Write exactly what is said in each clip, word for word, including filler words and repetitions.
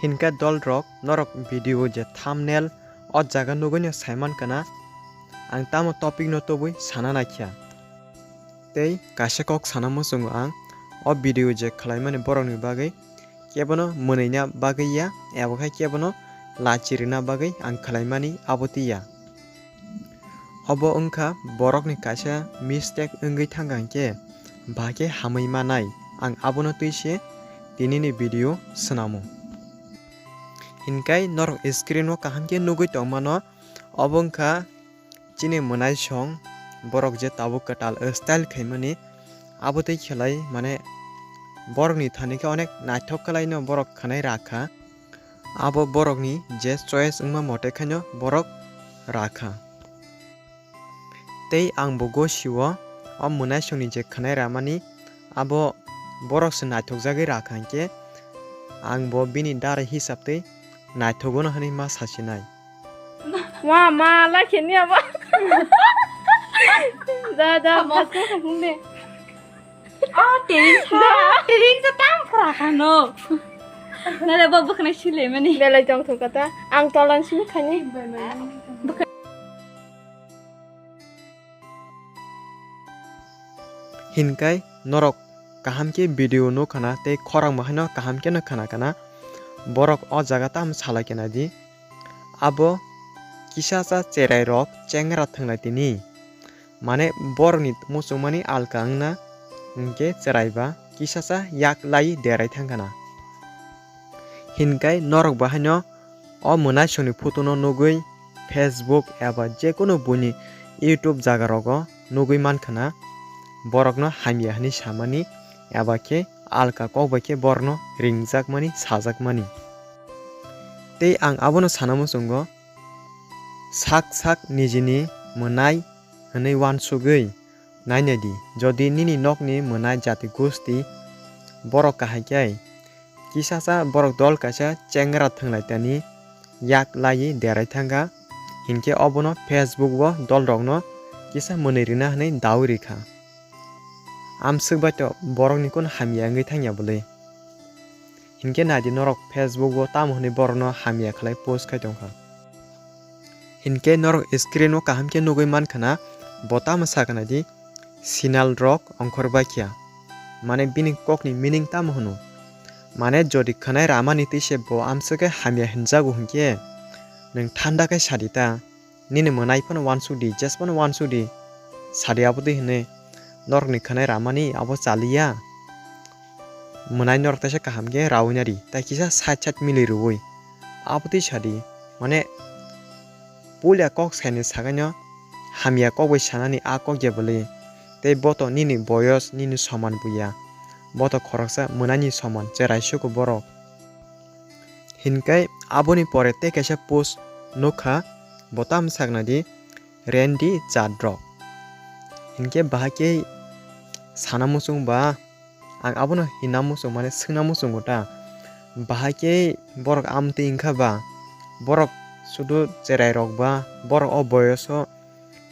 Hinkhe dol rok, norok video je thumbnail o jaga nugwino saiman kana, ang tamo topic no tubui sana naikha. Tei kaisa kok sana muchungo ang, o video je khwlaimani borokni bagwi kebono mwnwina bagwi ya, ebo khai kebono lachi rwna bagwi ang khwlaimani abo twi ya. Obo wngkha borokni kaisa mistake wngwi thangkha hinkhe bahai khe hamwi manai, ang abono twi se tinini video swnamo. Hinkhe norok screen o kaham khe nugwi tongmano, obo wngkha chini mwnaisong, borok je tabuk kwtal style khaimani, abo twi khlai mane borokni thani khe onek naithok khlaino borok khwnai rakha. Abo borokni je choice wngma mote khaino borok rakha. Tei ang bo gosio o mwnaisongni je khwnai ramani, abo borok se naithokjagwi rakha hinkhe ang bo bini dara hisab twi naithogono hwnwi ma sasinai. Ma, ma, la khe ni abo. Da, da, Abo ba. Ko khatung de. Ah, tering sa. Da. Tering sa tam khra kha no. Nare bo bwkhwnai sile mani. Belai tong thok kata. Ang tolan simi khani. Hinkai norok kaham khe video no khana tei khorang bo haino kaham khe no khana kana. Borok o jaga tam salai khe nai di. Abo kisa cha cherai rok chengra thwnglai tini. Mane borokni muchungmani alka wngna hinkhe cherai ba kisa cha yak lai derai thangkana. Hinkai norok bo haino o mwnaisongni photo no nugwi Facebook eba jekunu buini YouTube jaga rogo nugwi mankha na borokno hamya hinwi samani eba khe alka kok bai khe borokno ringjakmani sajakmani. Tei ang abono sana muchungo sak sak nijini mwnai hwnwi uansugwi nainai di. Jodi nini nokni mwnai jati gusti borok kahai khe, kisacha borok dol kaisa chengra thwnglaitani yak laiwi derai thangkha, hinkhe obono Facebook o dolrokno kisa mwnwi rwna hwnwi daui rikha. Amswk bai to borokni kun hamya wngwi thangya bwlwi. Hinkhe naidi norok Facebook o tamo hwnwi borokno hamya khlai post khai tongkha. Hinkhe norok screen o kaham khe nugwi mankha na, bo tamo sakha naidi, sinal rok ongkhor baikha. Mane bini kokni meaning tamo hwno? Mane jodi khwnai ramani twi se bo amswk khe hamya hinjago hinkhe nwng thanda khe sadi ta. Nini mwnai phano uansuk di, jes phano uansuk di. Sadi abo twi hwnwi norokni khwnai ramani abo chaliya. Mwnai norok teisa kaham khe raui nari, tai kisa side side mili rwui. Abo twi sadi, mane puila kok saini sagaino hamya kok bai sanani a kok ya bwlwi. Tei bo to nini boyos, nini soman buya. Bo to khoroksa mwnaini soman, cherai suku borok. Hinkai aboni pore tei kaisa post nukha, bo tamo saknai di, Randy jat rok. Hinkhe bahai khe sana muchung ba, ang abono hinna muchung, mane swngna muchungo ta. Bahai khe borok amtwi wngkha ba, borok sudu cherai rok ba, borok o boyoso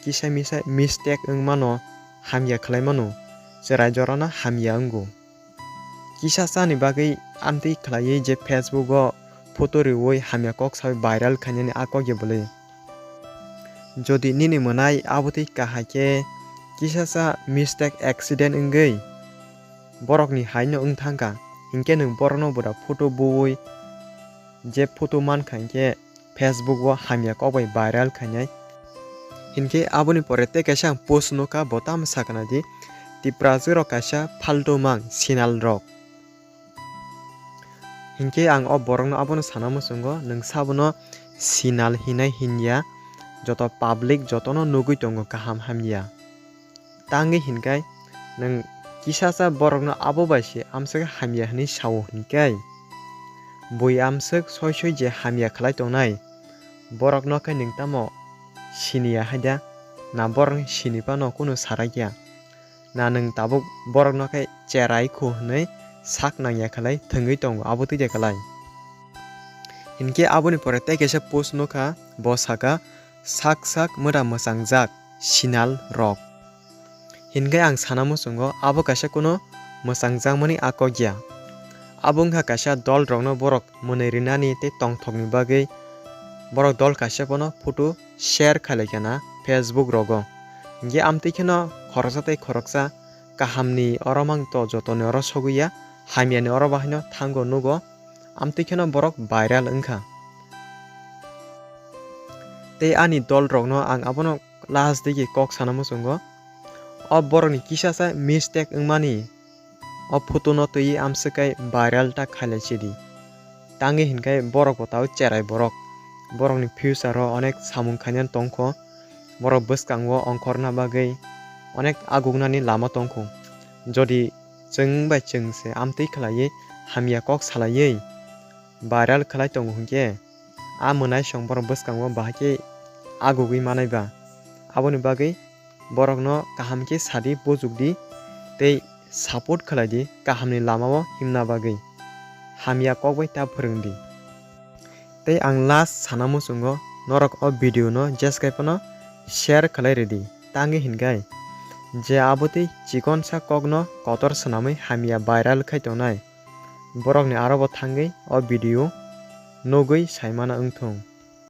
kisa misa mistake wng mano, hamya khlai mano, cherai jorano hamya wngo. Kisa chani bagwi amtwi khlaiwi je Facebook o photo riui hamya kok saui viral khainani a kok ya bwlwi. Jodi nini mwnai abo twi kahai khe kisa cha mistake accident wngwi borokni haino wng thangkha, hinkhe nwng borokno bwda photo buui je photo mankha hinkhe Facebook o hamya kok bai viral khainai. Hinkhe aboni pore tei kaisa ang post nukha, bo tamo saknai di, Tiprajwk rok kaisa phaltu mang sinal rok. Hinkhe ang o borokno abono sana muchungo, nwng sabono sinal hinai hinya, joto public jotono nugwi tongo kaham hamya. Tangwi hinkai nwng kisacha borokno abo bai se amswk hamya hinwi sao hinkai, bui amswk soi soi je hamya khlai tongnai borokno khe nwng tamo siniya haida? Na borokni sini phano kunu sarakya? Na nwng tabuk borokno khe cherai khu hwnwi sak nangya khlai thwngwi tongo abo twi de khlai? Hinkhe aboni pore tei kaisa post nukha, bo saka, sak sak mwda mwchangjak sinal rok. Hinkhe ang sana muchungo abo kaisa kuno mwchangjakmani a kok ya. Abo wngkha kaisa dol rokno borok mwnwi rinani tei tongthokni bagwi borok dol kaisa bono photo share khailai kha na Facebook rogo. Hinkhe amtwi kheno khoroksa tei khoroksa kahamni oro mang to jotoni oro sogwi ya, hamyani oro bahaino thango nugo, amtwi kheno borok viral wngkha. Tei ani dol rokno ang abono last digi kok sana muchungo, o borokni kisa sa mistake wngmani o photo no twi amswk kai viral ta khailai chidi. Tangwi hinkhai borok bo tao cherai borok. Borokni future o onek samung khainani tongkho. Borok bwskango ongkhorna bagwi onek agugnani lama tongkho. Jodi chwng bai chwng se amtwi khlaiwi hamya kok salaiwi viral khlai tongo hinkhe, a mwnaisong borok bwskango bahai khe agugwi manai ba. Aboni bagwi borokno kaham khe sadi, bujukdi tei support khlaidi kahamni lamao himna bagwi. Hamya kok bai ta phwrwngdi. Tei ang last sana muchungo norok o video no jeskai phano share khlai rwdi. Tangwi hinkhai je abotwi chikonsa kokno kotor swnamwi hamya viral khai tongnai borokni aro bo thangwi o video nugwi saimana wngthung.